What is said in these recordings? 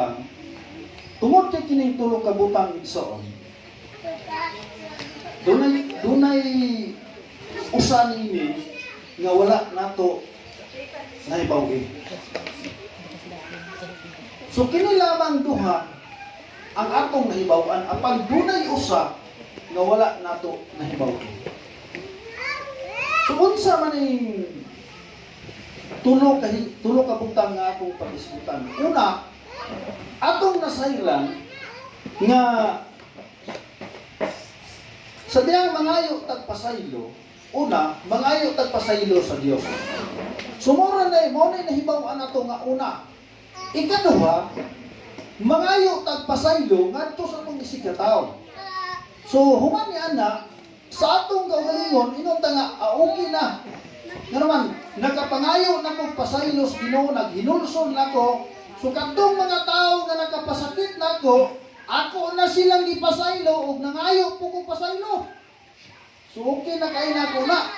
butang, tungod kay kining tulo ka butang, igsoon, dunay usa niini nga wala nato nahibaw-i. So kini lamang duha ang atong nahibaw-an, apan dunay usa nga wala nato nahibaw-i. So unsa man ning tulo ka butang nga atong pag-isgutan? Una, atong nasayran nga sa diyang mangayo tagpasaylo, una, mangayo tagpasaylo sa Dios. So mao na mao na nahibaw-an nato nga una. Ikaduha, mangayo tagpasaylo ngadto sa atong isigkatawo. So human ni ana sa atong kaugalingon, ingon ta nga, "Ah, okay na. Nga naman, nakapangayo na kong pasaylo sa Ginoo, naghinulsol nako. So kadtong mga tao nga nakapasakit nako, ako na silang gipasaylo ug nangayo po kong pasaylo. So okay na kay nako na."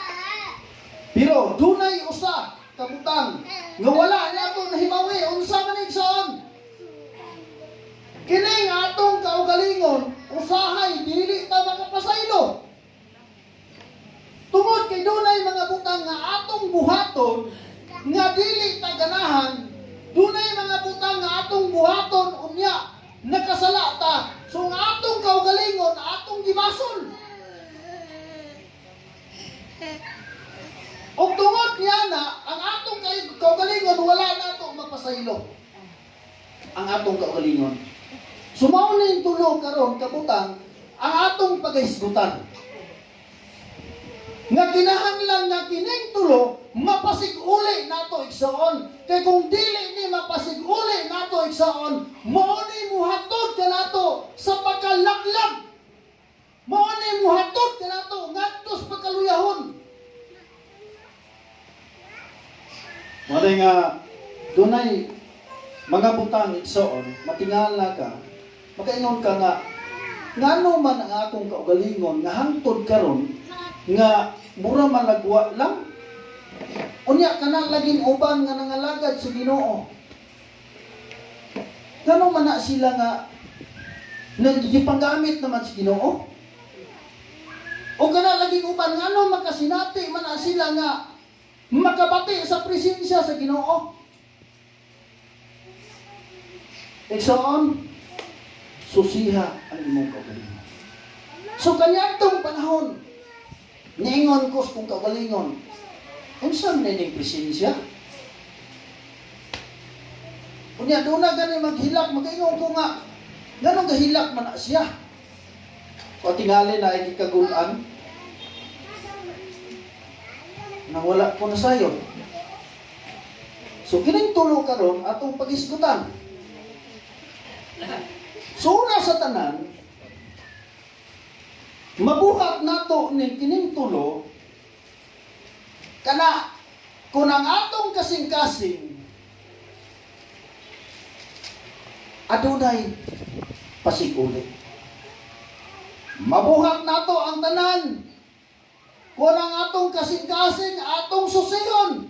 Pero dunay usa ka butang nga wala nato nahibawi. Unsa man, igsoon? Kining atong kaugalingon, usahay dili ta makapasaylo. Tungod kay dunay mga butang nga atong buhaton nga dili ta ganahan, dunay mga butang nga atong buhaton unya nakasala ta. So ang atong kaugalingon, atong gibasol. Ug tungod niya na, ang atong kaugalingon wala nato mapasaylo. Ang atong kaugalingon. So mao ning tulo karon kabutang ang atong pagahisgutan. Nga kinahanglan nga kining tulo mapasig-uli nato, igsoon. Kay kung dili ni mapasig-uli nato, igsoon, mao ni muhatod kanato sa pagkalaglag. Mao ni muhatod kanato ngadto sa pagkaluyahon. Mao nga dunay mga butang, igsoon, matingala ka, makaingon ka nga, ngano man ang akong kaugalingon nga hangtod karon nga mura malagwa lang? Unya kana laging uban nga nangalagad sa Ginoo. Ngano man na sila nga nagipanggamit naman sa Ginoo? O kana laging uban, ngano makasinati man na sila nga makabati sa presensya sa Ginoo? Igsoon, susiha ang imong kaugalingon. So kaniadtong panahon, niingon ko sa kong kaugalingon, "Unsa man ning presensya?" Unya doon na gani maghilak, magaingon ko nga, "Nganong gahilak man na siya?" O tingali na ay gikagulan, na wala ko na sayo. So kining tulo karon atong pagisgutan. So una sa tanan, mabuhat nato ning kining tulo kana kung ang atong kasing-kasing adunay pasig-uli. Mabuhat nato ang tanan kung ang atong kasing-kasing atong susihon.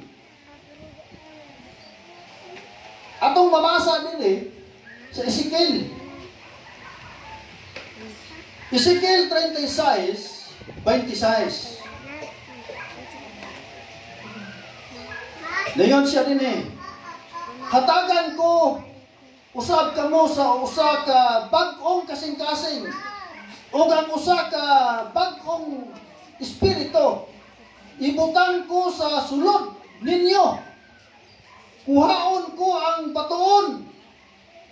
Atong mabasa dinhi sa Ezekiel. Ezekiel 36:26. Dayon siya din eh. "Hatagan ko usab kamo sa usa ka bag-ong kasing-kasing ug ang usa ka bag-ong espiritu ibutang ko sa sulod ninyo. Kuhaon ko ang batuon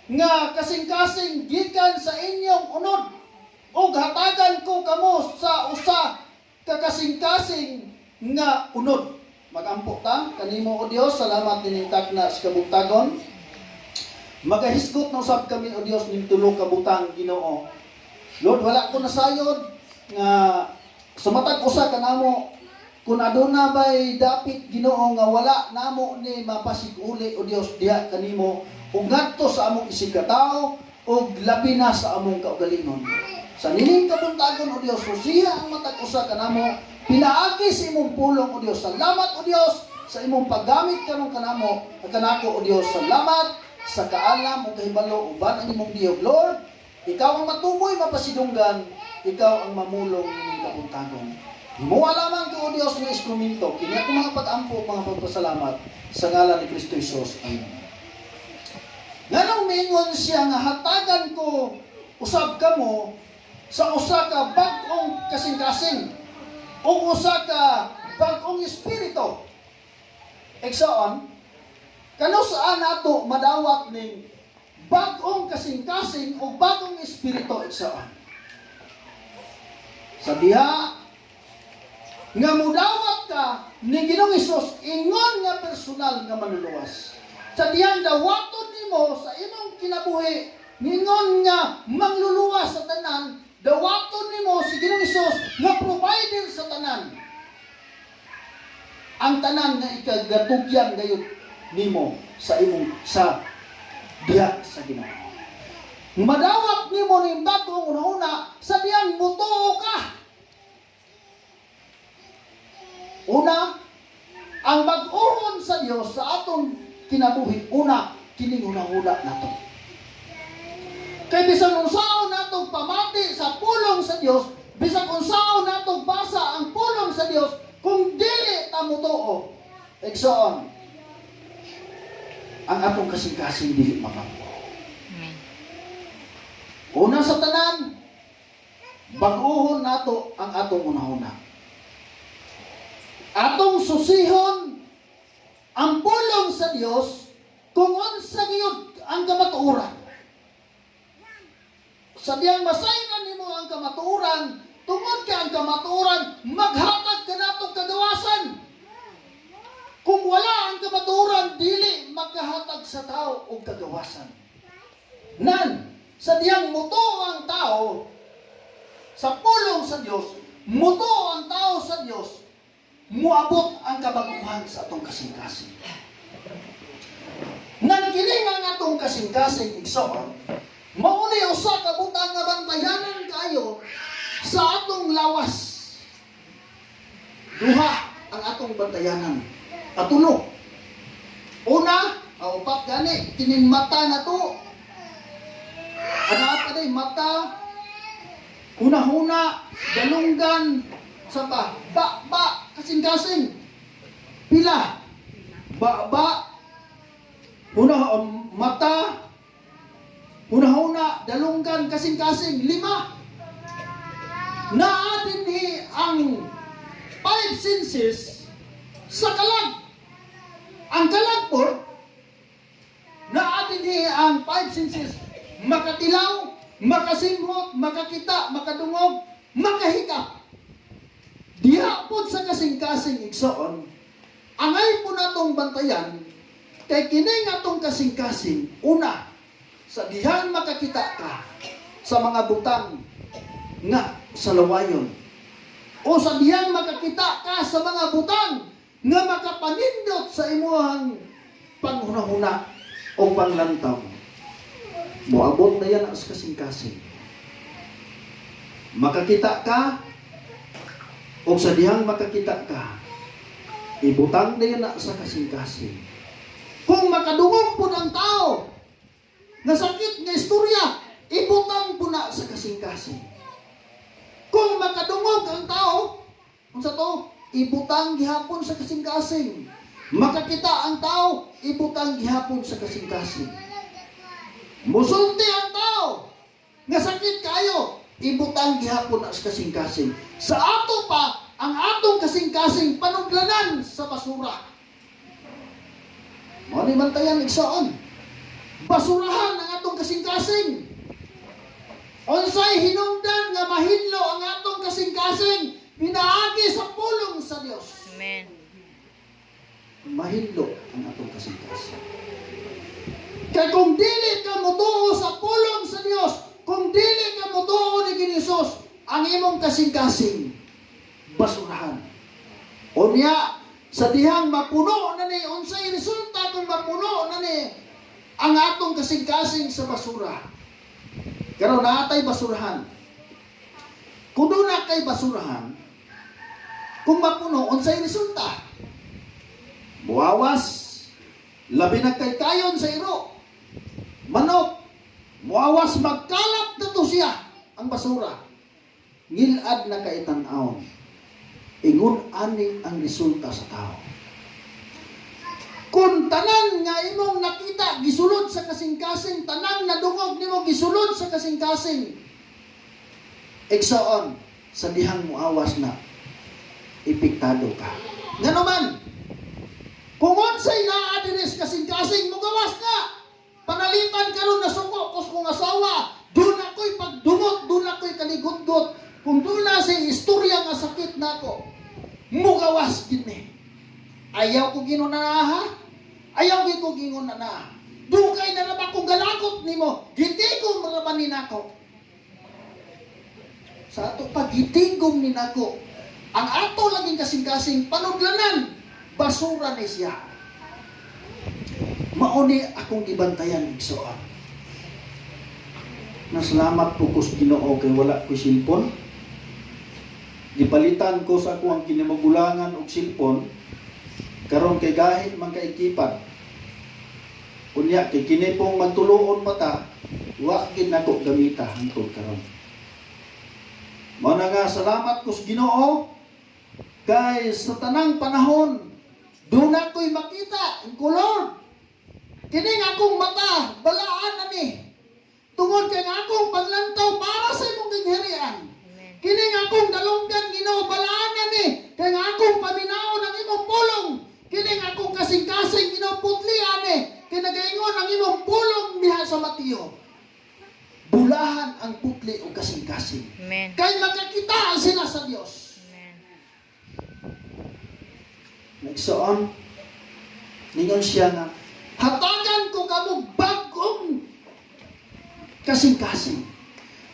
nga kasing-kasing gikan sa inyong unod ug hatagan ko kamo sa usa ka kasing-kasing nga unod." Magampo ta kanimo, O Dios. Salamat nining takna sa kabugtagon. Magahisgot na usab kami, O Dios, ning tulo ka butang, Ginoo. Lord, wala ko nasayod nga sa matag usa kanamo kung aduna bay dapit, Ginoo, nga wala namo ni mapasiguli, O Dios, diha kanimo ug ngadto sa among isigkatawo ug labi na sa among kaugalingon. Sa nining kabuntagon, O Dios, susiha ang matag usa kanamo pinaagi sa imong pulong, O Dios. Salamat, O Dios, sa imong paggamit karon kanamo kanako, O Dios. Salamat. sa kaalam ug kahibalo uban ang imong bihog. Lord, ikaw ang matuboy mapasidunggan, ikaw ang mamulong ining kabuntagon. Himoa lamang ko, O Dios, nga instrumento. Kini ako mga pag-ampo, mga pagpasalamat sa ngalan ni Kristo Jesus. Amen. Nganong miingon siya nga hatagan ko usab kamo sa usa ka bag-ong kasing-kasing o usa ka bag-ong espiritu? Igsoon, kanus-a nato madawat ning bag-ong kasing-kasing o bag-ong espiritu, igsoon? Sa diha nga mudawat ka ni Ginoong Hesus ingon nga personal nga manluluwas. Sa dihang dawaton nimo sa imong kinabuhi ningon nga mangluluwas sa tanan, dawaton nimo si Ginoong Hesus nga provider sa tanan. Ang tanan nga ikagatugyan gayud nimo sa imong sa diha sa Ginoo. Madawat nimo ning bag-ong hunahuna sa dihang mutuo ka. Una, ang bag-ohon sa Dios sa atong kinabuhi, una, kining hunahuna nato. Kay bisan unsaon natong pamati sa pulong sa Dios, bisan unsaon natong basa ang pulong sa Dios, kung dili ta motuo, igsoon, ang atong kasing-kasing dili mabag-o. Amen. Una sa tanan, bag-ohon nato ang atong hunahuna. Atong susihon ang pulong sa Dios kung unsa gyud ang kamatuoran. Sa diyang masayran nimo ang kamatuoran, tungod kay ang kamatuoran maghatag kanatong kagawasan. Kung wala ang kamatuoran, dili makahatag sa tao og kagawasan. Nan, sa diyang mutuo ang tao sa pulong sa Dios, mutuo ang tao sa Dios, muabot ang kabaguhan sa atong kasing-kasing. Nan kini nga ang atong kasing-kasing, igsoon, mao ni usa ka butang nga bantayanan kayo sa atong lawas. Duha ang atong bantayanan. Katulo. Una, upat gani, kining mata na to. Ano pa day mata, hunahuna, dalunggan, sa pa, ba, ba, kasing-kasing. Pila? Ba, ba, una, mata, hunahuna, dalunggan, kasing-kasing, lima. Naa dinhi ang five senses sa kalag. Ang kalag po, naa dinhi ang five senses. Makatilaw, makasimhot, makakita, makadungog, makahikap. Diha po sa kasing-kasing, igsoon, angay po natong bantayan, kay kini nga atong kasing-kasing, una, sa dihang makakita ka sa mga butang nga sa lawayon. O sa dihang makakita ka sa mga butang nga makapanindot sa imuhang panghunahuna o panglantaw. Moabot na yan as kasing-kasing. Makakita ka, o sa dihang makakita ka, ibutang na yan na sa kasing-kasing. Kung makadungog po ng tao, nga sakit nga istorya, ibutang po na sa kasing-kasing. Kung makadungog ang tao, unsa to? Ibutang gihapon sa kasing-kasing. Makakita ang tao, ibutang gihapon sa kasing-kasing. Musulti ang tao, nga sakit kayo, ibutang gihapon na sa kasing-kasing. Sa ato pa, ang atong kasing-kasing panuglanan sa basura. Mao ni bantayan, igsoon. Basurahan ang atong kasing-kasing. Unsay hinungdan nga mahinlo ang atong kasing-kasing pinaagi sa pulong sa Dios? Amen. Mahinlo ang atong kasing-kasing. Kay kung dili ka motuo sa pulong sa Dios, kung dili ka motuo ni Ginoong Hesus, ang imong kasing-kasing basurahan. Unya, sa dihang mapuno na ni, unsay resulta kung mapuno na ni ang atong kasing-kasing sa basura? Pero naa tay basurahan. Kung doon na kay basurahan, kung mapuno, unsay resulta? Muawas, labi na kay kayon sa iro. Manok, muawas magkalat na to siya ang basura. Ngilad na kay tan-awon. Ingon ani ang resulta sa tao. Kung tanan nga imong nakita gisulod sa kasing-kasing, tanang nadungog nimo gisulod sa kasing-kasing, igsoon, sa dihang muawas na, epektado ka. Ngano man, kung unsay naa diri sa kasing-kasing, mugawas ka. Panalitan karon nasuko ko sa kong asawa, doon ako'y pagdumot, doon ako'y kaligutgot. Kung doon na sa istorya nga sakit nako, mugawas gid ni. Ayaw ko ginon na ha? Ayaw gid ko gingon na na. Dugay na naman kong galagot nimo, gitigom ra ba ni nako? Sa ato pa gitigom ni nako. Ang ato laging kasing-kasing panudlanan, basura ni siya. Mao ni akong gibantayan, igsoon. Nasalamat po ko sa Ginoo kay wala ko cellphone. Gipalitan ko sa ako ang kinamagulangan og cellphone karon kay gahi man kaikipan. Unya kay kini pong magtuluon mata, wa gid nako gamita hangtod karon. Mao na nga salamat ko sa Ginoo kay sa tanang panahon doon ako'y makita ang kolor. Kini nga akong mata, balaan na ni. Tungod kay nga akong paglantaw para sa imong gingharian. Amen. Kini nga akong dalunggan, Ginoo, balaan na ni. Kay nga akong paminaon ang imong pulong. Kini nga akong kasing-kasing, Ginoo, putli ani. Kay nagaingon ang imong pulong diha sa Mateo. Bulahan ang putli o kasing-kasing. Amen. Kay makakita sila sa Dios. Amen. Nagsoon, ningon siya nga, "Hatagan ko kamo bagong kasing-kasing.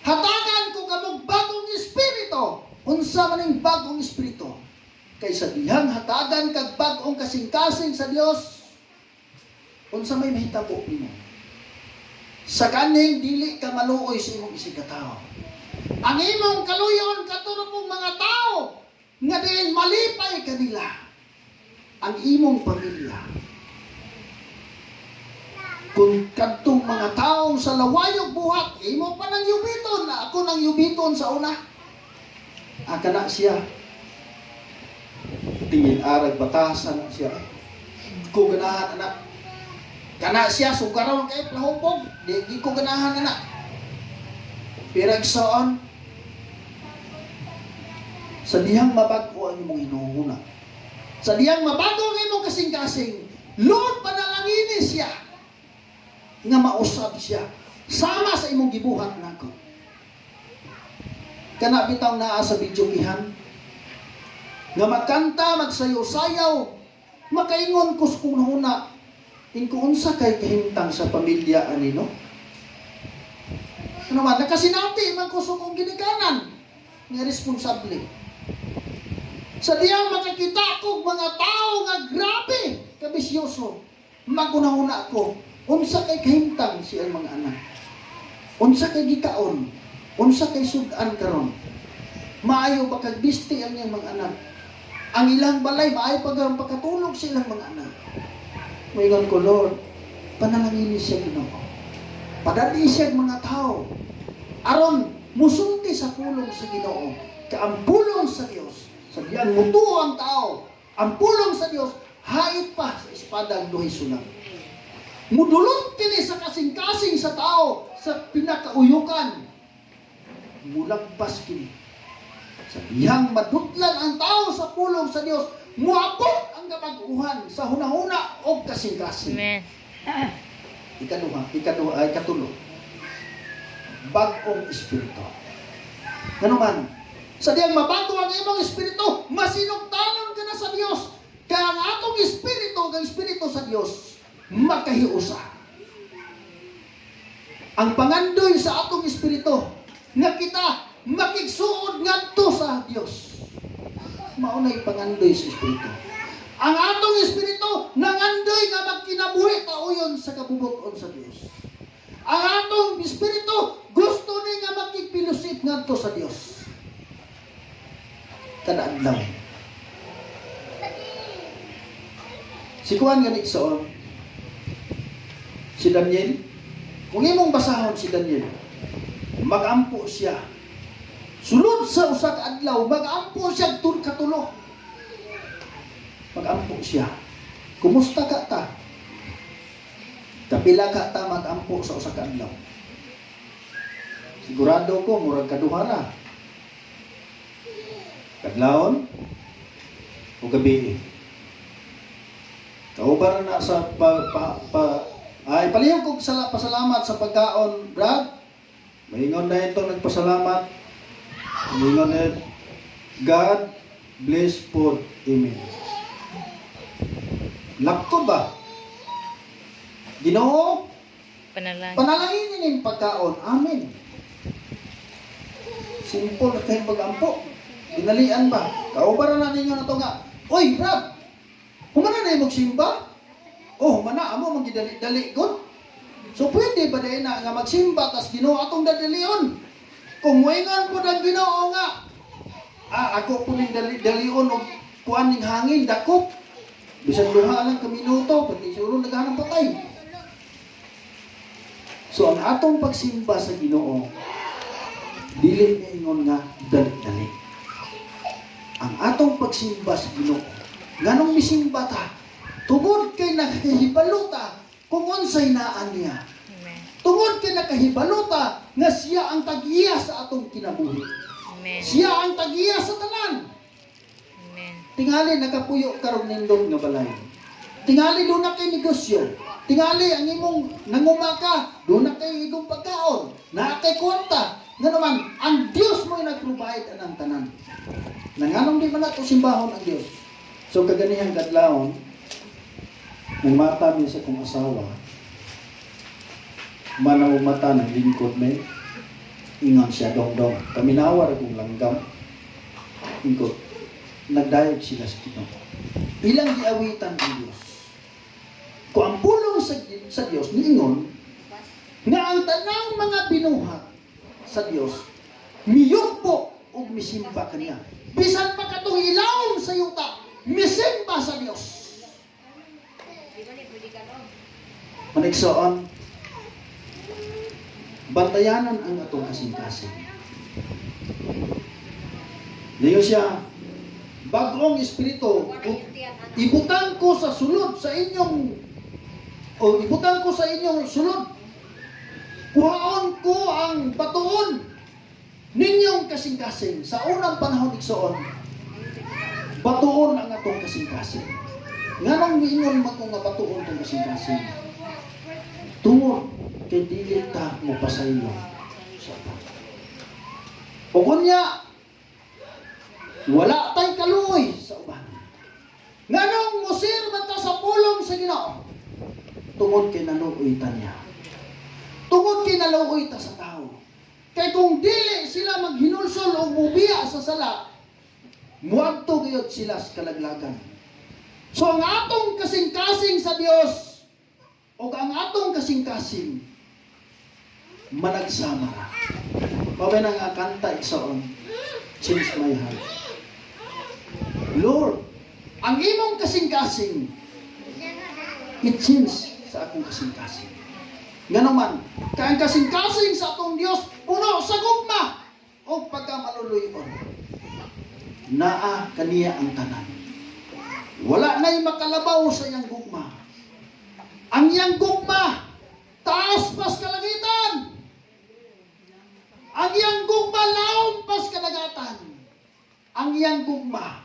Hatagan ko kamo bagong espiritu." Unsa man ning bagong espiritu? Kay sa dihang hatagan kag bagong kasing-kasing sa Dios, unsa may mahitabo nimo? Sa kaning dili ka maluoy sa imong isig ka tawo. Ang imong kaluyon katuro mong mga tao nga diin malipay kanila ang imong pamilya. Kung kadtong mga tao sa lawayog buhat, imo pa nang yubiton, na ako nang yubiton sa una. Aka na siya. Tingin arag batasan na siya. Ko ganahan anak. Kana siya sugaron kay plahubog, di ko ganahan anak. Pero igsoon, sa dihang mabag-o ang imong hinuhuna, sa dihang mabago ang imong kasing-kasing, Lord, panalangini siya nga mausab siya sama sa imong gibuhat nako. Kana bitaw naa sa videokehan nga magkanta, magsayaw-sayaw, makaingon ko sa kunahuna, ingko unsa kay kahimtang sa pamilya anino? Ano man, nakasinati man ko sa kong ginikanan nga responsable. Sa diyang makakita ko mga tao nga grabe kabisyoso, magunahuna ko, unsa kay kahimtang siyang mga anak? Unsa kay gikaon? Unsa kay sudan karon? Maayo ba kag bisti ang iyang mga anak? Ang ilang balay, maayo pa ang pagkatulog sa ilang mga anak? Moingon ko, "Lord, panalangini siya, Ginoo. Padali siya ang mga tao. Aron, musulti sa pulong sa Ginoo. Ka ang pulong sa Dios, sa diyang mutuo ang tao, ang pulong sa Dios, hait pa sa espadang duhay sulang. Mudulot kini sa kasing-kasing sa tao sa pinakauyukan. Mulagpas kini. Sa dihang madutlan ang tao sa pulong sa Dios, muabot ang kabag-uhan sa hunahuna o kasing-kasing." Amen. Ikaduha, ikaduha, ay katulo. Bagong espiritu. Ngano man, sa diyang mabago ang imong espiritu, masinugtanon ka na sa Dios. Kaya ang atong espiritu, ang espiritu sa Dios, makahiusa. Ang pangandoy sa atong espiritu, nga kita makigsuod ngadto sa Dios. Maunay pangandoy sa espiritu. Ang atong espiritu nangandoy nga magkinabuhi tauyon sa kabubuton sa Dios. Ang atong espiritu gusto ni nga makigfellowship ngadto sa Dios. Kada adlaw. Si Juan gani igsoon. Si Daniel. Kung imong basahon si Daniel, magampo siya. Sulod sa usa ka adlaw, magampo siya tur katulo. Magampo siya. Kumusta ka ta? Kapila ka ta magampo sa usa ka adlaw? Sigurado ko, murag kaduha ra. Kadlawon o gabi. Kauban na sa pa, pa, pa ay palihog kog sala, pasalamat sa pagkaon, Brad. Maingon na ito nagpasalamat. Maingon na, "God bless food. Amen." Lakto ba? Ginoo, Panalangin. Panalanginin ning pagkaon. Amen. Simple na kayong pag-ampo. Dinalian ba? Kauban na ninyo na to nga, "Uy, Brad! Humana na yung magsimba?" "Oh, humana, amo magidali-dali god." So pwede ba din na nga magsimba tas Ginoo atong dadalion? Kung moingon po ng Ginoo nga, "Ah, ako po ning dali-dalion og kuan ning hangin, dakop." Bisan duha lang ka minuto, pati siguro naghanang patay. So ang atong pagsimba sa Ginoo, dili ingon nga dali-dali. Ang atong pagsimba sa Ginoo, nganong misimba ta? Tungod kay nakahibalo ta kung unsay naa niya. Amen. Tungod kay nakahibalo ta nga siya ang tag-iya sa atong kinabuhi. Amen. Siya ang tag-iya sa tanan. Amen. Tingali nakapuyo karon nindot nga balay. Tingali duna kay negosyo. Tingali ang imong nanguma ka, duna kay igong pagkaon, naa kay kwarta. Nga naman, ang Dios mo nag-provide anang tanan. Nanganong di man nato simbahon ang Dios? So kaganihang kadlawon, nang mata mi sa kong asawa, manaw mata ng lingkod may, ingon siya, "Dongdong, paminawa ra kong langgam." Ingkot, nagdayag sila sa Ginoo. Ilang giawitan ang Dios. Kung ang pulong sa Dios niingon nga ang tanang mga binuhat sa Dios miyugbo ug misimba kaniya. Bisan pa katong ilawom sa yuta, misimba sa Dios. Manigsoon, bantayanan ang atong kasing-kasing. Niyo siya, bagong espiritu, ibutang ko sa sulod sa inyong o ibutang ko sa inyong sulod. Kuhaon ko ang batuon ninyong kasing-kasing. Sa unang panahon, igsoon, batuon ang atong kasing-kasing. Nganong miingon man ko nga batuon tong kasing-kasing? Tungod kay dili ta mopasaylo sa uban. Ug unya, wala tay kaluoy sa uban. Nganong musir man ta sa pulong sa Ginoo? Tungod kay naluoy ta niya. Tungod kay naluoy ta sa tao. Kay kung dili sila maghinulsol o mubiya sa sala, muadto gayud sila sa kalaglagan. So ang atong kasing-kasing sa Dios o ang atong kasing-kasing managsama ra. Mao na nga kanta, igsoon, "Change My Heart." Lord, ang imong kasing-kasing, it change sa akong kasing-kasing. Nga naman, kay ang kasing-kasing sa atong Dios puno sa gugma o pagkamaluluyon. Naa kaniya ang tanan. Wala na'y makalabaw sa iyang gugma. Ang iyang gugma, taas pas kalangitan. Ang iyang gugma, lawom pas kadagatan. Ang iyang gugma,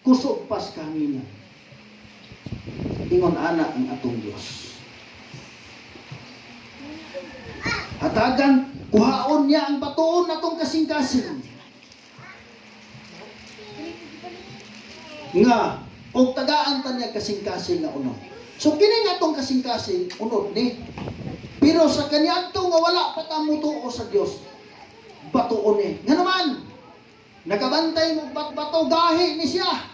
kusog pas kahanginan. Ingon ana ang atong Dios. Hatagan, kuhaon niya ang batuon natong kasing-kasing. Nga, og tagaan ta niya kasing-kasing nga unod. So kini nga atong kasing-kasing unod ni. Pero sa kaniadto nga wala pa ta mutuo sa Dios, batuon ni. Nga naman, nakabantay mo bat-bato gahi ni siya.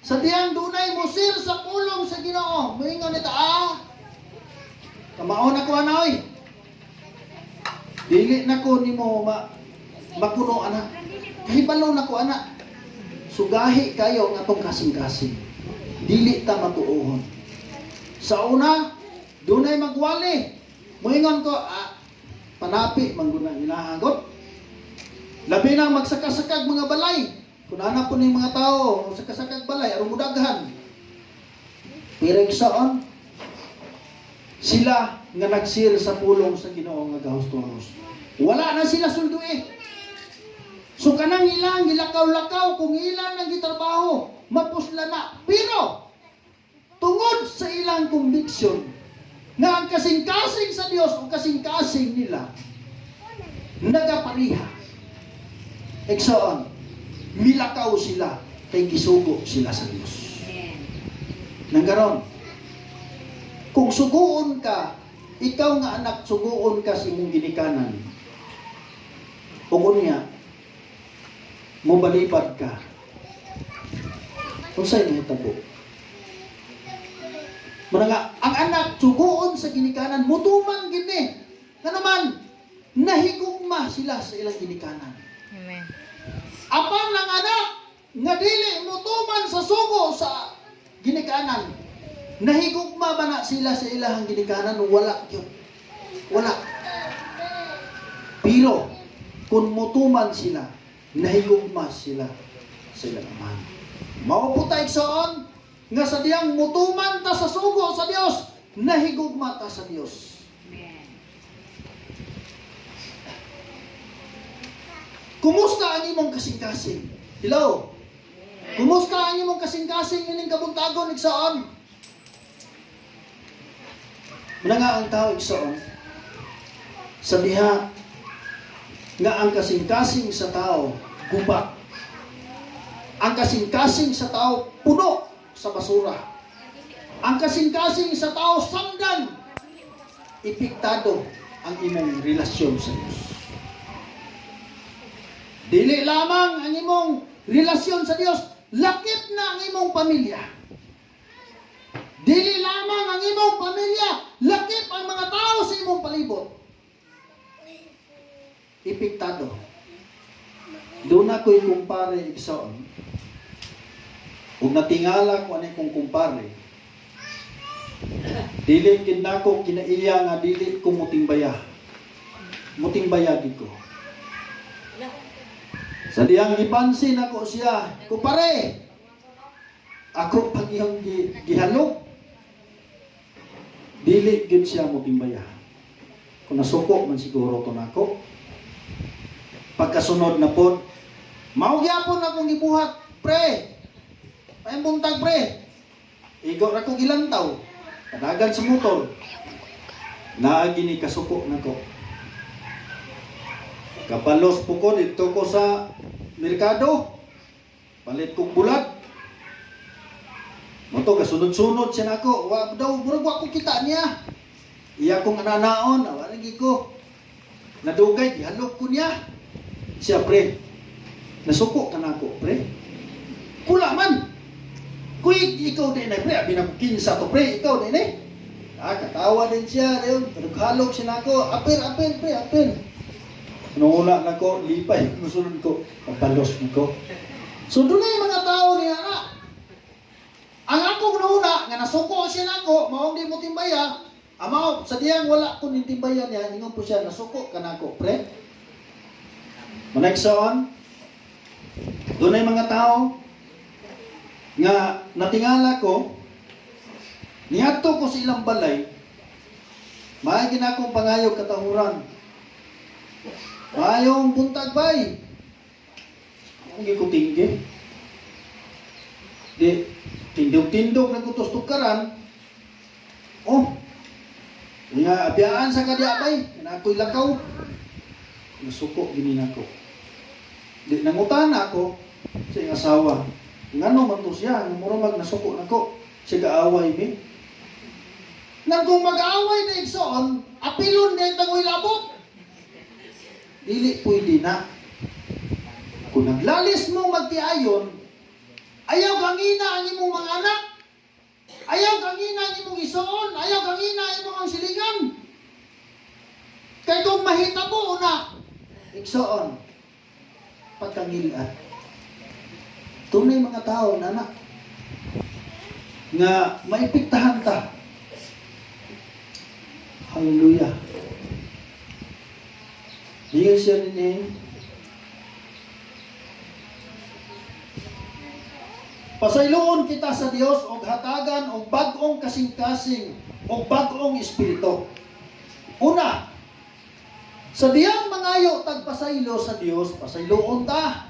Sa diyang dunay musir sa pulong sa Ginoo, moingon nita, "Ah, kamao na ko ana oy. Dili na ko nimo makuno ana. Kahibalo na ko ana." Sugahi kayo nga atong kasing-kasing. Dili ta matuohon. Sa una, dunay magwali. Moingon ko, panapi man gud na ilahagot. Labi na magsakasakag mga balay. Kung ana po ning mga tao, sakasakag balay aron mudaghan. Pero igsoon, sila nga nag-share sa pulong sa Ginoo nga gahos to gahos. Wala na sila suldo eh. So kanang ilang gilakaw-lakaw kung ilang ang gitrabaho, mapusla na. Pero tungod sa ilang conviction nga ang kasing-kasing sa Dios o kasing-kasing nila nagapariha. Igsoon, milakaw sila kay gisugo sila sa Dios. Nanggaron, kung suguon ka, ikaw nga anak, suguon ka sa imong ginikanan. Ug unya, mobalibad ka. Unsay nahitabo? Muna nga, ang anak suguon sa ginikanan, mutuman gini. Nga naman, nahigugma sila sa ilang ginikanan. Amen. Apan ang anak nga dili mutuman sa sugo sa ginikanan, nahigugma ba na sila sa ilahang ginikanan? Wala gyud. Wala. Pero kung mutuman sila, nahigugma sila sa ilang amahan. Mao po ta, igsoon, nga sa diyang mutuman ta sa sugo sa Dios, nahigugma ta sa Dios. Kumusta ang imong kasing-kasing? Hello? Kumusta ang imong kasing-kasing ining kabuntagon, igsoon? Muna nga ang tao, igsoon, sa diha nga ang kasing-kasing sa tao gubat. Ang kasing-kasing sa tao puno sa basura. Ang kasing-kasing sa tao samdan. Epektado ang imong relasyon sa Dios. Dili lamang ang imong relasyon sa Dios, lakip na ang imong pamilya. Dili lamang ang imong pamilya, lakip ang mga tao sa imong palibot. Epektado. Doon ako'y kumpare, igsoon. Ug natingala ko ani kong kumpare. Dili gid nako kinaiya nga dili ko mutimbaya. Mutimbaya gid ko. Sa diyang gipansin ako siya, kumpare, ako pag iyong gihalok, dili gid siya mutimbaya. Kung nasuko man siguro to nako. Pagkasunod na pod, mao gyapon akong gibuhat, pre. Payong buntag, pre. Igo ra ko gilantaw. Padagan sa motor. Naagi ni kasuko nako. Kapalos po ko dito ko sa merkado. Palit kong bulat. Moto kasunod-sunod siya nako. Wa daw murag wa ko kita niya. Iya kong ananaon, awa lagi ko. Nadugay gihalok ko niya. Siya, pre. Nasuko ka nako, pre. Kula man. Kuy, ikaw din ay pre, abi na kinsa to, pre, ikaw din eh. Katawa din siya, dayon, halok siya nako. Apil, apil, pre, apil. Nung una nako, lipay, musunod ko, papalos ko. So doon mga tao niya na. Ang akong nauna, nga nasuko siya nako, maong di mo timbaya, amaw, sa diyang wala ko ning timbaya niya, ingon po siya, nasuko ka nako, pre. Managsoon, doon ay mga tao nga natingala ko, niadto ko sa ilang balay, maay ginakong pangayog katahuran. Maayong buntag, bay. Akong gikutinggi. Di, tindog-tindog na kutos tukaran. Oh, nga, abiyaan sa kadya, bay. Kinakoy lakaw. Nasuko, gini nako. Di, nangutan ako sa iyang asawa. Ngano man to siya, nga mura mag nasuko nako. Siya gaaway mi. Nang kung mag-aaway na igsoon, apilon na tangoy labot. Dili pwede na. Kung naglalis mo magtiayon, ayaw kangina ang imong mga anak. Ayaw kangina ang imong isuon, ayaw kangina ang imong ang silingan. Kay kung mahitabo na, igsoon, pagkangilat. Tunay mga tao, nana, nga maipiktahan ta. Hallelujah. Diyan siya ninyo. Pasayloon kita sa Dios og hatagan og bag-ong kasing-kasing og bag-ong espiritu. Una, sa diyang mangayo tagpasaylo sa Dios, pasayloon ta.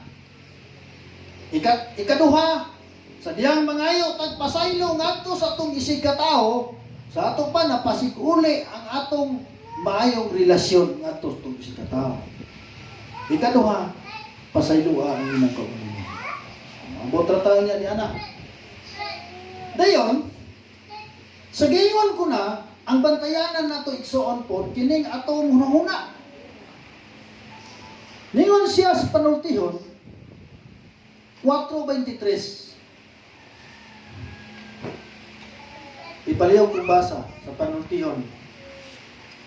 Ikaduha, sa diyang mangayo tagpasaylo ngadto sa atong isig katawo, sa ato pa napasiguli ang atong maayong relasyon ngadto sa atong isig katawo. Ikaduha, pasayloa ang imong kaugalingon. Ambot ra tayo niya ni ana. Dayon, sa giingon ko na, ang bantayanan nato, igsoon po, kining atong hunahuna. Ningon siya sa Panultihon, 4:23. Ipalihok kong basa sa Panultihon.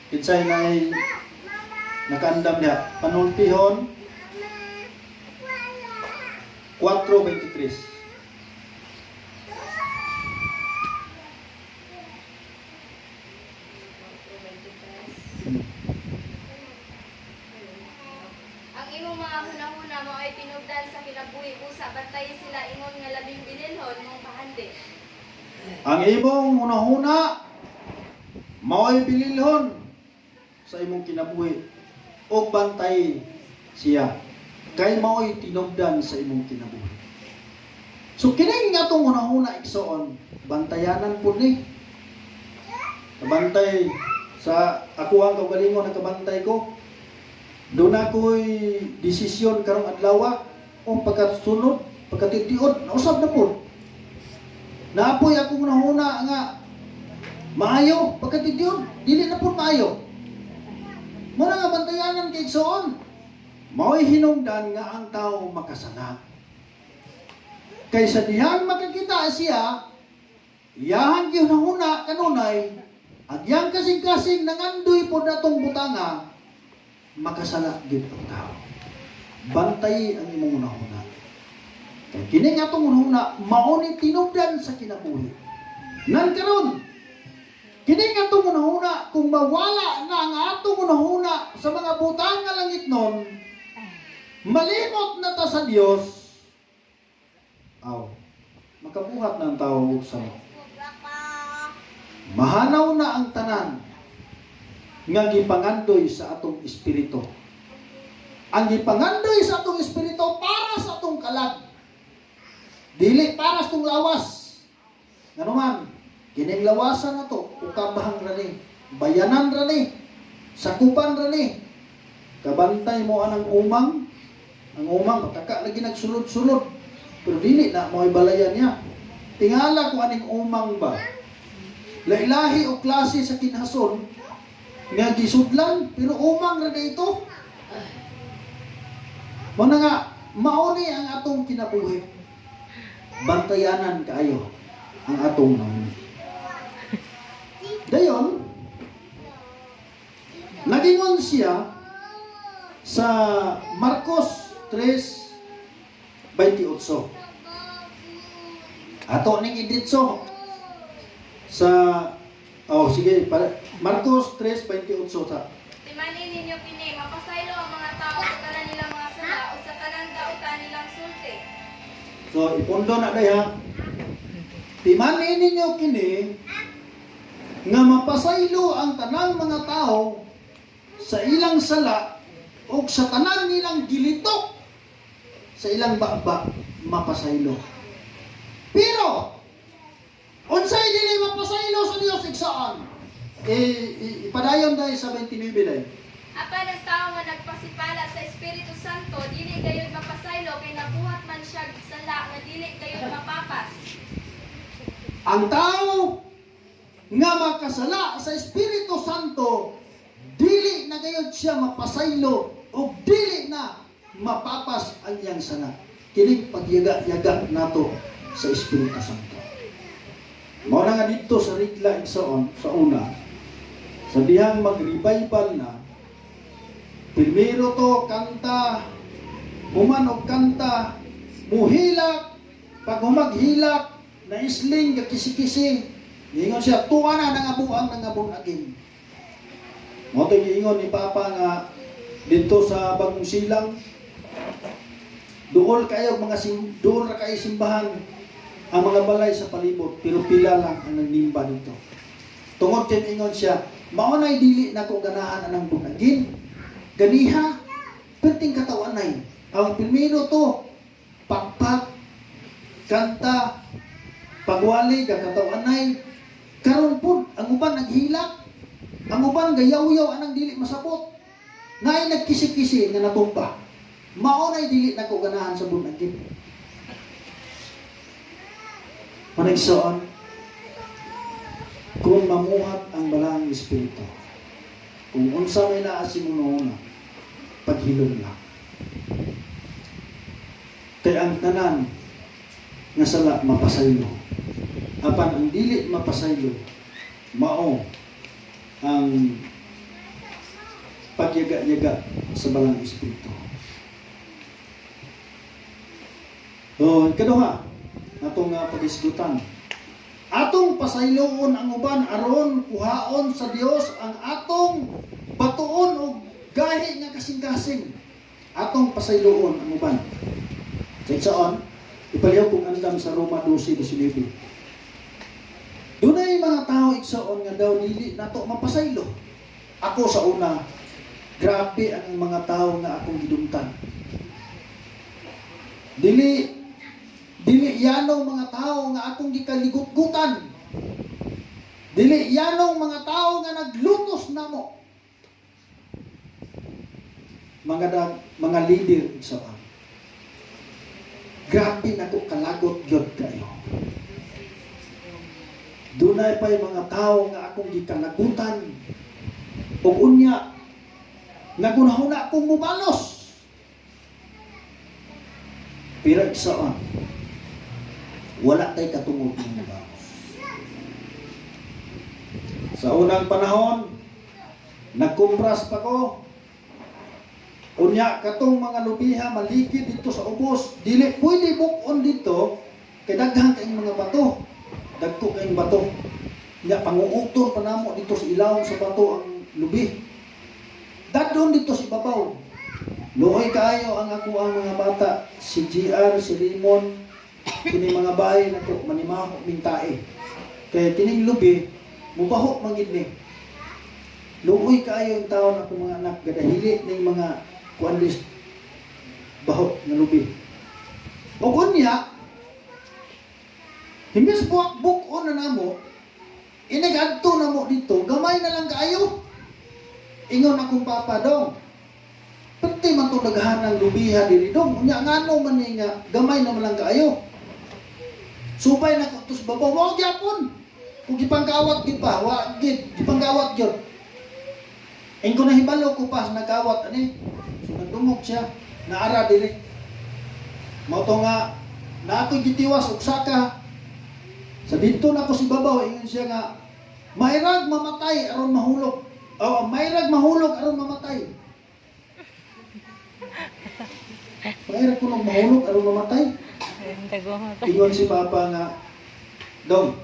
Kinsay na nakaandam niya. Panultihon 4:23. Ang imong mga hunahuna mao'y tinubdan sa kinabuhi usa, bantayi sila ingon nga labing bililhon mong pahandi. Ang imong hunahuna mao'y bililhon sa imong kinabuhi ug bantay siya kay mao'y tinubdan sa imong kinabuhi. So kining atong hunahuna, igsoon, bantayanan pud ni. Kabantay sa ako ang kaugalingon, nakabantay ko. Doon ako'y desisyon karong adlaw o pagkasunod, pagkatitiod, nausab na po. Naapoy akong hunahuna nga maayo, pagkatitiod, dili na po maayo. Muna nga bantayanan kay igsoon. Mao'y hinungdan nga ang tao makasala. Kaysa dihang makakita siya, iyahang gihunahuna kanunay, ang iyang kasing-kasing nangandoy po natong butanga, makasala gid ang tao. Bantay ang imong hunahuna. Kay kini nga atong hunahuna, mao ni tinubdan sa kinabuhi. Nan karon, kini nga atong hunahuna, kung mawala na ang atong hunahuna sa mga butang nga langit nun, malimot na ta sa Dios, aw, makabuhat na ang tao og sama. Mahanaw na ang tanan nga gipangandoy sa atong espiritu. Ang gipangandoy sa atong espiritu para sa atong kalag. Dili para sa atong lawas. Ngano man, kining lawasan na to, ukabahang ra ni, bayanan ra ni, sakupan ra ni. Kabantay mo anang umang, ang umang mataka lagi nagsulod-sulod. Pero dili na mo'y balayan niya. Tingala ko aning umang ba. Lailahi o klase sa kinhason nga gisudlan pero umang ra na ito. Mao na nga mauni ang atong kinabuhi. Bantayanan kaayo ang atong nauni. Dayon, nagingon siya sa Marcos 3:28. Ato ning idritso sa, oh sige para Marcos 3:28 sa Timani ninyo kini, mapasaylo ang mga tao sa tanan nilang mga sala o sa tanang dautan nilang sulti. So ipundo na day ha. Timani ninyo kini nga mapasaylo ang tanang mga tao sa ilang sala o sa tanan nilang gilitok sa ilang baba, mapasaylo. Pero unsay dili mapasaylo sa Dios, igsoon? Eh, ipadayon dahil sa 29 dahil. Apan ang tao nga nagpasipala sa Espiritu Santo dili gayud mapasaylo kay nabuhat man siya sala nga dili gayud mapapas. Ang tao nga makasala sa Espiritu Santo, dili na gayud siya mapasaylo o dili na mapapas ang iyang sala. Kining pagyaga-yaga nato sa Espiritu Santo. Mao na nga dito sa Rigla, igsoon, sa una, sa dihang mag-revival na, primero to kanta, human og kanta, muhilak, pag humaghilak, naisling, kisi-kisi, giingon siya, tuwa na nangabuang nangabunagin. Mao to'y giingon ni Papa nga, Dito sa Bagong Silang, duol kayo mga duol ra kayo simbahan ang mga balay sa palibot, pero pila lang ang nagnimba dito. Tungod kay ingon siya, mao nay dili nako ganahan anang born again. Ganiha, perting katawanay. Ang primero to, pakpak, kanta, pagwali, gakatawanay. Karon pud, ang uban naghilak, ang uban gayaw-yaw anang dili masabot. Naay nagkisi-kisi nga natumba. Mao nay dili nako ganahan sa born again. Manigsoon, kung mamuhat ang balaang espiritu, kung unsa may naa sa imong una, paghilom lang. Kay ang tanan nga sala mapasaylo. Apan ang dili mapasaylo, mao ang pagyaga-yaga sa balaang espiritu. So, ikaduha, atong pagisgutan. Atong pasayloon ang uban aron kuhaon sa Dios ang atong batuon og gahi nga kasing-kasing. Atong pasayloon ang uban. Sa igsoon, ipaliw kong andam sa Roma 12:19. Dunay mga tao, igsoon, nga daw dili nato mapasaylo. Ako sa una, grabe ang mga tao nga akong gidumtan. Dili dili yanong mga tao nga akong gikaligut-gutan. Dili yanong mga tao nga naglutos namo. Mga dag, mga leader, igsoon. Grabe nako kalagot gyud kayo. Dunay pa'y mga tao nga akong gikalagutan. Ug unya, nagunahuna akong mubalos. Pero igsoon, wala tay katungod ng mubalos. Sa unang panahon, nagkumpras pa ko. Unya katong mga lubiha maligid dito sa ubos, dili pwede bukon dito kay daghan kayong mga bato. Dagko kayong bato. Nya panguuton pa namo dito sa ilawom sa bato ang lubi. Dadon dito sa ibabaw. Luoy kaayo ang ako ang mga bata, si GR, si Limon, kini mga bahay nako manimaho ming tae. Kay kining lubi mubaho man gid ni. Luoy kaayo ang taon ako mga anak gadahili ning mga kuan list baho nga lubi. Ug unya, imbes buak buk-on na namo, inig-adto na mo dito, gamay na lang kaayo. Ingon akong papa, "Dong, pwede man itong daghan ng lubiha diri, dong. Unya ngano man ni nga, gamay na man lang kaayo. Subay na ko sa babaw, wa gyapon. Kung gipangkawat gid pa, wa gid, gipangkawat gyud." Ingko nahibalo ko pa nagkawat ani. So nagdungog siya, naara diri. Mao to nga na ako'y gitiwas og saka. Sa didto na ko si babaw, ingon siya nga mayrag mamatay aron mahulog. Oh, mayrag mahulog aron mamatay. Mayrag kuno mahulog aron mamatay. Ingon si Papa nga, "Dong,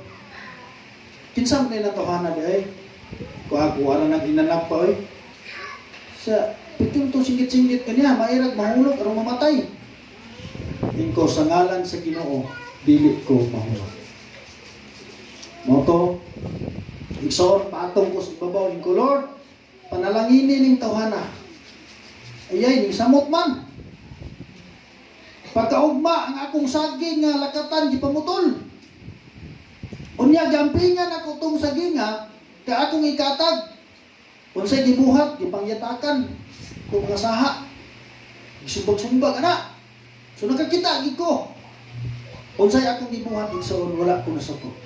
kinsa man nila tohana di ay? Kuha kuha na nang inanak pa oy. Sa pitin to singgit-singgit kaniya, mairag mahulog aron mamatay." Ingko, "Sa ngalan sa Ginoo, dili ko mahulog." Mao to, igsoon, patong ko sa ibabaw, ingko, "Lord, panalangini ning tawhana." Ayay, ning samot man. Pagkaugma, ang akong saging nga lakatan, gipamutol. Unya, gampingan ako tong saginga, kay akong ikatag. Unsay gibuhat, gipangyatakan, kung mga saha. Gisumbag-sumbag, ana. So nakakita, gid ko. Unsay akong gibuhat, igsoon, wala ko nasukot.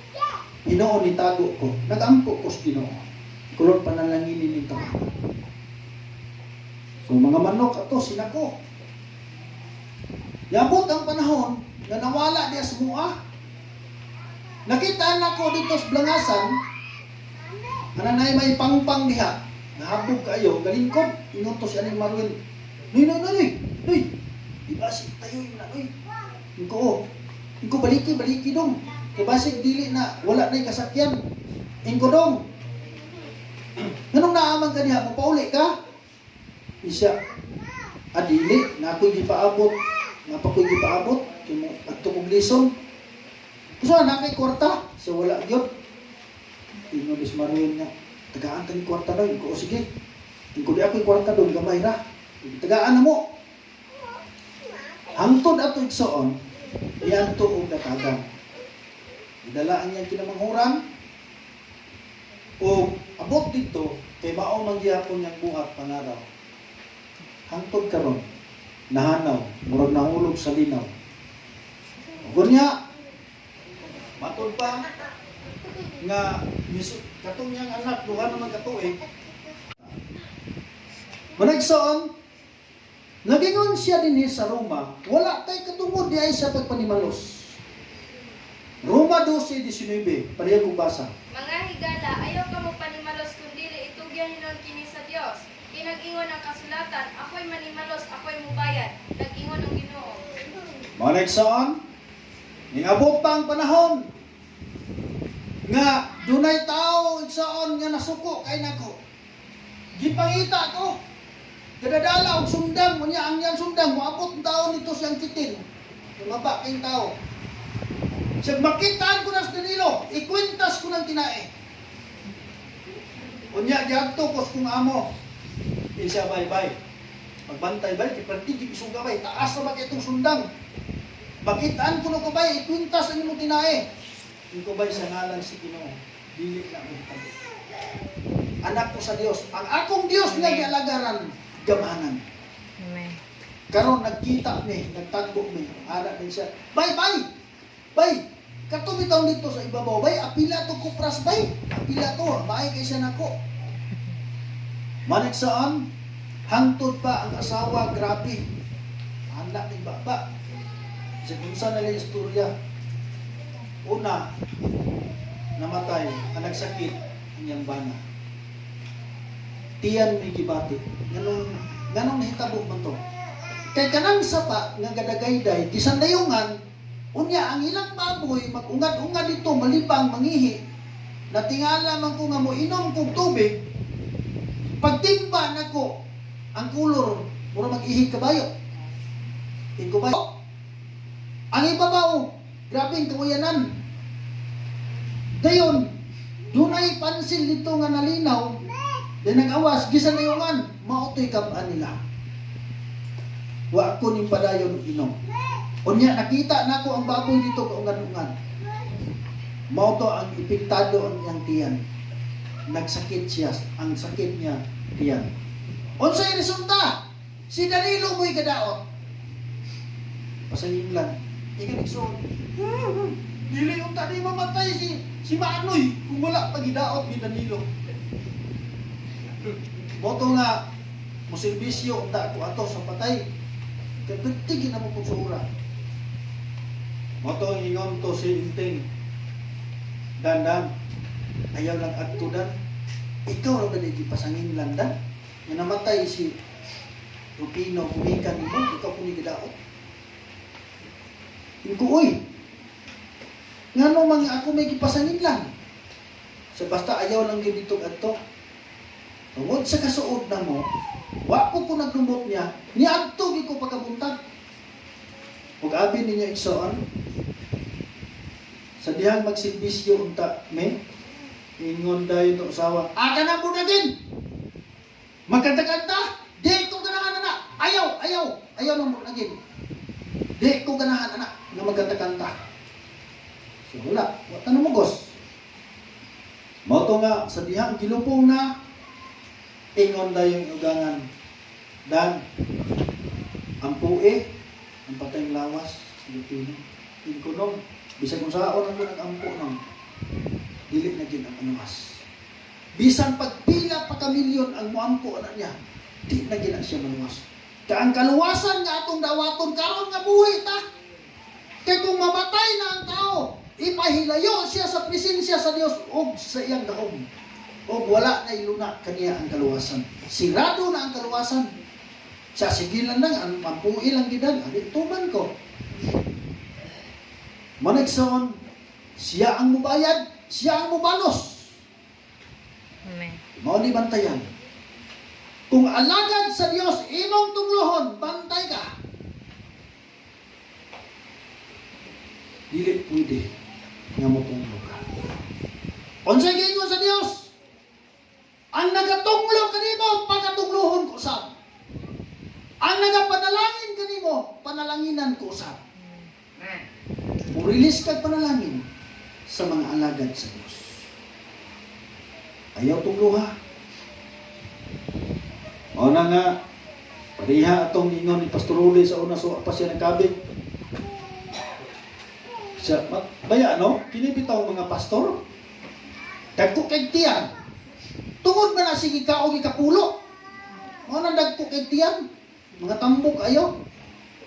Ginoo, nitago ko. Nagampo ko sa Ginoo. Kulot panalanginin ning tawhana. So mga manok ato, sinako. Yabot ang panahon na nawala diya sa mua. Nakita na ko dito sa Blangasan, ananay may pangpang diha. Nahabog kayo, galingkod. Ingon to si Aning Marwin, "Noy, noy, noy, noy, noy. Di ba si tayo yun na, noy?" Ingko, "Oh." Ingko, "Baliki, baliki dong. Kay basig dili na, wala na'y kasakyan." Ingko, "Dong. Nganong naaman ka diha, mapauli ka?" Isa, adili, na ako'y gipaabot, na pa ko'y gipaabot, kay mo adto kog lison. Kusa na kay kwarta, sa wala gyud. Ingon is Marwin nga, tagaan kang kwarta daw, ko sige. Ingon di ako'y kwarta doon, gamay ra. Tagaan na mo. Hangtod ato igsoon, niadto og datagan. Gidala ang iyang kinamanghuran, o abot dito, kay mao man gihapon niyang buhat pangaraw. Hangtod karon, nahanaw, murag nahulog sa linaw. Gunya, matod pa nga katong niyang anak duha naman katuig. Managsoon, nagingon siya dinhi sa Roma, wala kay katungod di ay sa pagpanimalos. Roma 12:19, pareha kong basa. Mga higala, ayaw kamo panimalos kun dili itugyan hinon kini sa Dios. Kinag-ingon ang kasulatan, ako'y manimalos, ako'y mubayad. Nag-ingon ang Ginoo. Managsoon, ningabot pa ang panahon nga dunay tao igsoon nga nasuko kay nako. Gipangita ko. Kadadala og sundang, unya ang iyang sundang moabot ang tao nito siyang kitin. Tumaba kayong tao. Siya makitaan ko na sa Danilo, ikwintas ko ng tinae. Unya giadto ko sa kong amo. Isa bye bye. Pagbantay bay, kay perti gyud isuga bay, taas na ba kay itong sundang. Makitaan ko no ko bay, ikwintas ang imong tinae. Inko bay sa ngalan si Ginoo, dili na mahitabo. Anak ko sa Dios, ang akong Dios nga Amen. gialagaran, gamanan. Amen. Karon nagkita mi, nagtagbo mi, ara din siya. Bay bay. Bay, kato bitaw dito sa ibabaw, bay, apila to kupras bay. Apila to, bahay kay siya nako. Manigsaan, hangtod pa ang asawa, grabe. Anak ni baba. Sa kung saan nila istorya. Una, namatay, ang nagsakit, ang iyang bana. Tiyan may gibati. Nganong nahitabo man to? Kay kanang sapa nga gadagayday, gisandayungan, unya ang ilang baboy mag-ungad-ungad dito malibang mangihi. Natingala man ko nga mo inom kog tubig, pagtimba nako ang kulor mura mag-ihi kabayo. Ingo bayo. Ang ibabaw, grabe ang kawayanan. Dayon, dunay pansil dito nga nalinaw, di nag-awas, gisandayungan, mao to'y kab-an nila. Wa ko ning padayon inom. Unya nakita nako ang baboy dito kaungan-ungan. Mao to ang epektado ang iyang tiyan. Nagsakit siya, ang sakit niya tiyan. Unsay resulta? Si Danilo mo'y kadaot. Pasangin lang. Ika nagsuot. Dili unta di mamatay si si Manoy kung wala pa gidaot ni Danilo. Mao to nga moserbisyo unta ko ato sa patay. Kay perti na mo kung suura. Mao to ang ingon to si Inting. Dan dan ayaw lang adto dan. Ikaw ra ba di gipasangin lang dan? Nga namatay si Rupino gumikan nimo, ikaw kuni gidaot. Ingko oy. Ngano man nga ako may gipasangin lang. Sa basta ayaw lang gyud dito adto. Tungod sa kasuod na mo, wa ko ko naglumot niya, niadto gyud ko pagkabuntag. Ug abi ninyo igsoon, sa dihang magserbisyo unta me, ingon dayon to usawa, aga na bunagin! Magkanta-kanta, di ko ganahan ana. Ayaw, ayaw, ayaw nang bunagin. Di ko ganahan ana nga magkanta-kanta. So wala, wa ta namugos. Mao to nga sa dihang gilupong na ingon dayon ugangan. Dan ang pue, ang patayng lawas, Pilipino. Ingkonom, bisag unsaon ang nag-ampo nang dili na gid ang anuwas. Bisan pagpila pa ka milyon ang moampo ana niya, di na gid na siya maluwas. Kay ang kaluwasan nga atong dawaton karon nga buhi ta. Kay kung mamatay na ang tao, ipahilayo siya sa presensya sa Dios ug sa iyang gahom. Ug wala na iluna kaniya ang kaluwasan. Sirado na ang kaluwasan. Sa sigilan lang, ang mampuhi lang gidan, adi tuman ko. Manigsoon, siya ang mubayad, siya ang mubalos. Amen. Mao ni bantayan. Kung alagad sa Dios Dili pwede nga motunglo ka. Unsay giingon sa Dios? Ang nagatunglo kanimo, pagatunglohon ko usab. Ang nagapanalangin kanimo, panalanginan ko usab. Murilis kag panalangin sa mga alagad sa Dios. Ayaw tungloha. Mao na nga, pareha atong ingon ni Pastor Uli sa una, so pa siya nagkabig. Siya, baya no? Kini bitaw mga pastor. Dagko kay tiyan. Tungod man na sige ka og ikapulo. Mao na dagko kay tiyan. Mga tambok ayo.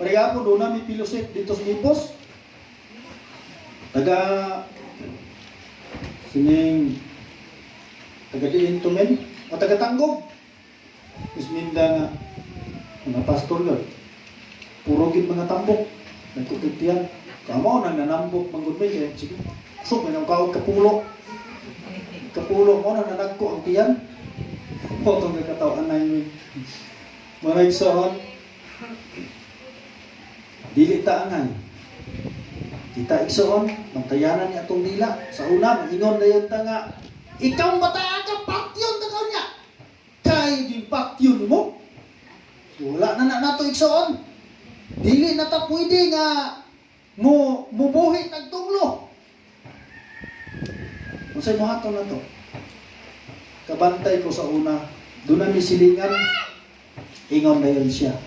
Pareha po doon na may fellowship dito sa Ipos. Taga sining taga diin tumen o taga Tanggog. Isminda nga mga pastor yun. Puro gid mga tambok. Nagkukitiyan. Kamo nang nanambok manggod may kaya sige. Kusog may nang kaog kapulo. Kapulo mo na nanagko ang tiyan. Mo tong nagkatawan na yun. Maray soon. Dili ta angay. Kita igsoon, bantayanan ni atong dila. Sa una, maingon na yun ta nga, ikaw bataa ka, patyon ta niya. Kay di patyon mo. So, wala na na nato igsoon. Dili na ta pwede nga mo mubuhi tagtunglo. Unsay buhaton na to? Kabantay ko sa una, doon na mi silingan, ingon na yun siya.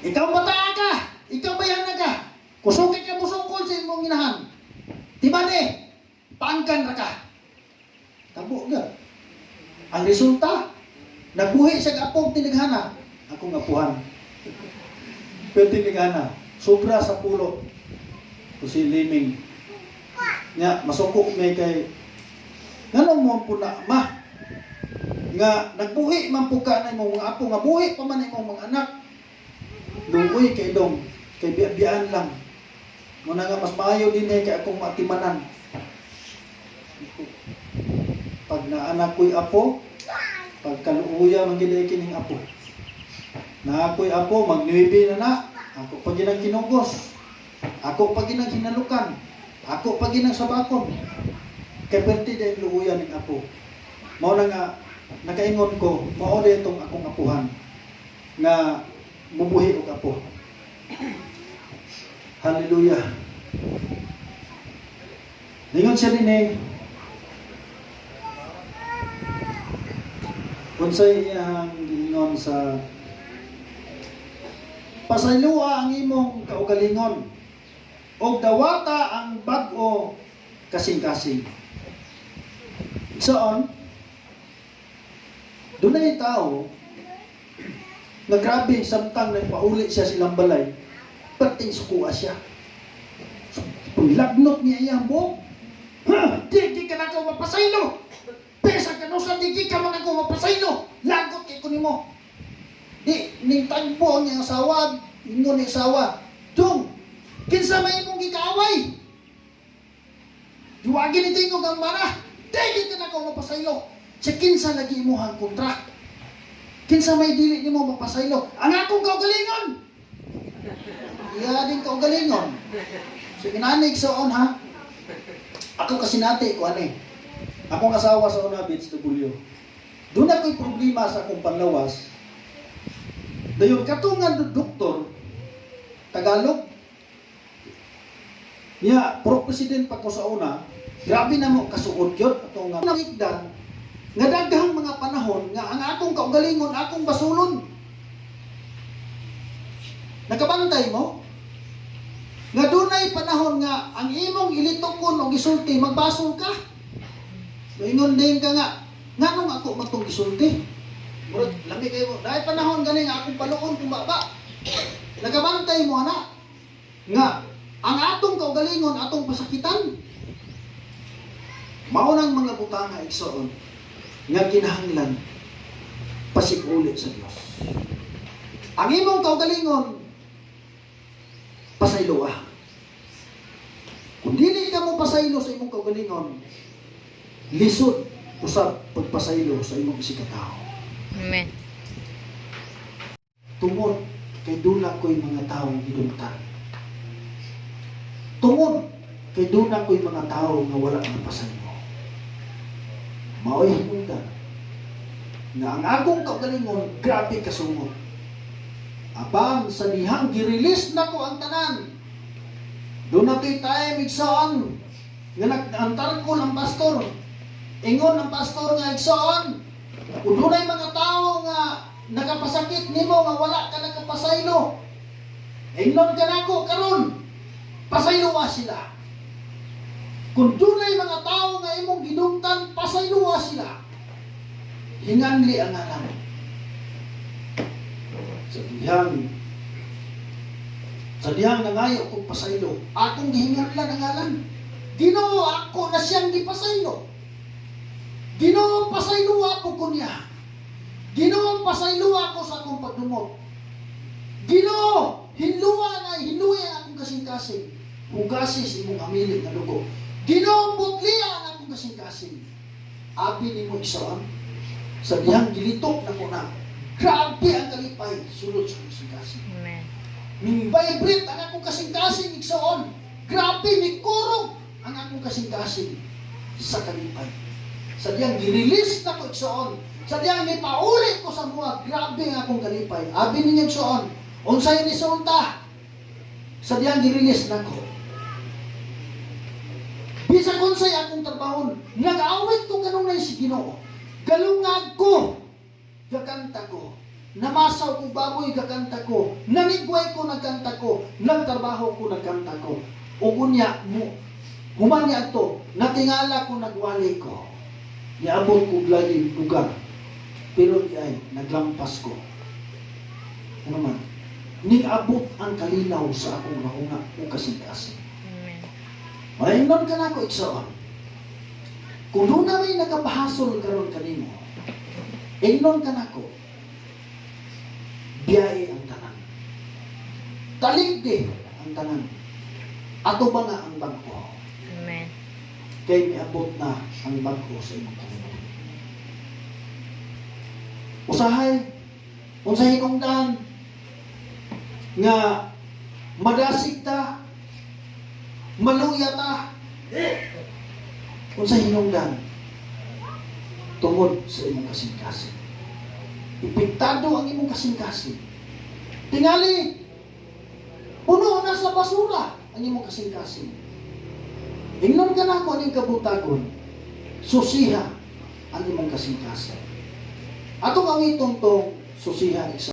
Ikaw bataa ka, ikaw bayan na ka, kusugit ka musungkol sa imong inahan. Timane, pangkan ra ka. Tabo ga. Ang resulta, nagbuhi sa apog tinighana, akong apuhan. Pero tinighana, sobra sa pulo. O si Liming. Nya, masukok may kay, nganong mo po na, ma, nga nagbuhi man po ka na imong mga apo, nga buhi pa man imong mga anak. Luoy kay dong, kay biya-biyaan lang. Muna nga mas maayo din eh kay akong matimanan. Pag naanak ko'y apo, pagkaluuya man gid ay kining apo. Na ako'y apo, magnuibi na na. Ako pa ginang kinugos. Ako pa ginang hinalukan. Ako pa ginang sabakon. Kay perti din luuya ning apo. Mao na nga nakaingon ko, mao na itong akong apuhan nga mubuhi og apo. Hallelujah. Ningon siya din eh, unsay iyang giingon sa pasayloa ang imong kaugalingon og dawata ang bag-o kasing-kasing. Saan? Dunay tao nga grabe samtang nagpauli siya silang balay, perting sukuha siya. Paglagnot niya iyang buhok. Ha! Di di ka na ako mapasaylo! Pesa ka no sa di di ka man ako mapasaylo! Lagot kay ko nimo. Di, ning tagbo ang iyang asawa, ingon ni asawa, Dung, kinsa may imong gikaaway? Diwagin ni tingog ang mana. Di di ka na ako mapasaylo. Sa kinsa lagi imuhang kontra. Kinsa may dili nimo mapasaylo. Ang akong kaugalingon. Iya din kaugalingon. So inanig soon ha. Ako kasi nati ko ani. Akong asawa sa una Beach W. Doon ako'y problema sa akong panlawas. Dayon katungan do doktor Tagalog. Niya pro president pa ko sa una. Grabe na mo kasuod gyud atong nga nakigdan nga daghang mga panahon nga ang akong kaugalingon akong basulon. Nakabantay mo? Nga dunay panahon nga ang imong ilitokon og gisulti magbasol ka. Ingon din ka nga nganong ako man tong gisulti? Murag lami kayo mo. Dahil panahon gani nga akong paluon kung baba. Nakabantay mo ana nga ang atong kaugalingon atong pasakitan. Mao nang mga butanga igsoon nga kinahanglan pasig-uli sa Dios. Ang imong kaugalingon pasayloa. Kung dili ka mo pasaylo sa imong kaugalingon, lisod usab pagpasaylo sa imong isikatao. Amen. Tungod kay dula ko'y mga taong gidumtan. Tungod Kay duna ko'y mga tao nga wala napasaylo. Mao'y hinungdan nga ang akong kaugalingon grabe kasungot. Apan sa dihang gi-release nako ang tanan. Duna to'y time, igsoon, nga nag-antarkol ang pastor. Ingon ang pastor nga, "Igsoon, kung dunay mga tao nga nakapasakit nimo nga wala ka nakapasaylo, ingnon ka nako karon, pasayloa sila. Kung dunay mga tao nga imong gidumtan, pasayloa sila. Hinganli ang ngalan." Sa dihang nangayo kong pasaylo, akong gihinganlan ang ngalan. Ginoo, ako na siyang gipasaylo. Ginoo, pasayloa ko niya. Ginoo, pasayloa ko sa akong pagdumot. Ginoo, hinluwa nga hinluya ang akong kasing-kasing. Hugasi sa imong hamili nga dugo. Ginoo, putliya ang akong kasing-kasing. Abi nimo, igsoon, sa dihang gilitok na ko na, grabe ang kalipay sulod sa kasing-kasing. Amen. Ning-vibrate ang akong kasing-kasing, igsoon. Grabe, mikurog ang akong kasing-kasing sa kalipay. Sa diyang gi-release na ko, igsoon. Sa diyang nipauli ko sa buhat, grabe ang akong kalipay. Abi ninyo, igsoon, unsay resulta sa diyang gi-release na ko? Bisag unsay akong trabahon, nag-awit ko kanunay si Ginoo. Galungag ko, gakanta ko. Namasaw ko baboy, gakanta ko. Nanigway ko, nagkanta ko. Nagtrabaho ko, nagkanta ko. Ug unya, mo, human niya to, natingala ko, nagwali ko. Niabot ko laing lugar. Pero di ay, naglampas ko. Ano man, ning-abot ang kalinaw sa akong rahunga o kasing-kasing. Amen. Maingnon ka nako, igsoon. Kung duna may nakapahasol karon kanimo, ingnon ka nako, biyahe ang tanan. Taligdi ang tanan. Ato ba nga ang bag-o? Amen. Kay miabot na ang bag-o sa imong kinabuhi. Usahay, unsay hinungdan nga madasig ta, maluya ta, unsay hinungdan? Tungod sa imong kasing-kasing. Epektado ang imong kasing-kasing. Tingali, puno na sa basura ang imong kasing-kasing. Ingnon ka nako aning kabutagon, susiha ang imong kasing-kasing. Atong ang itong tong susiha isa.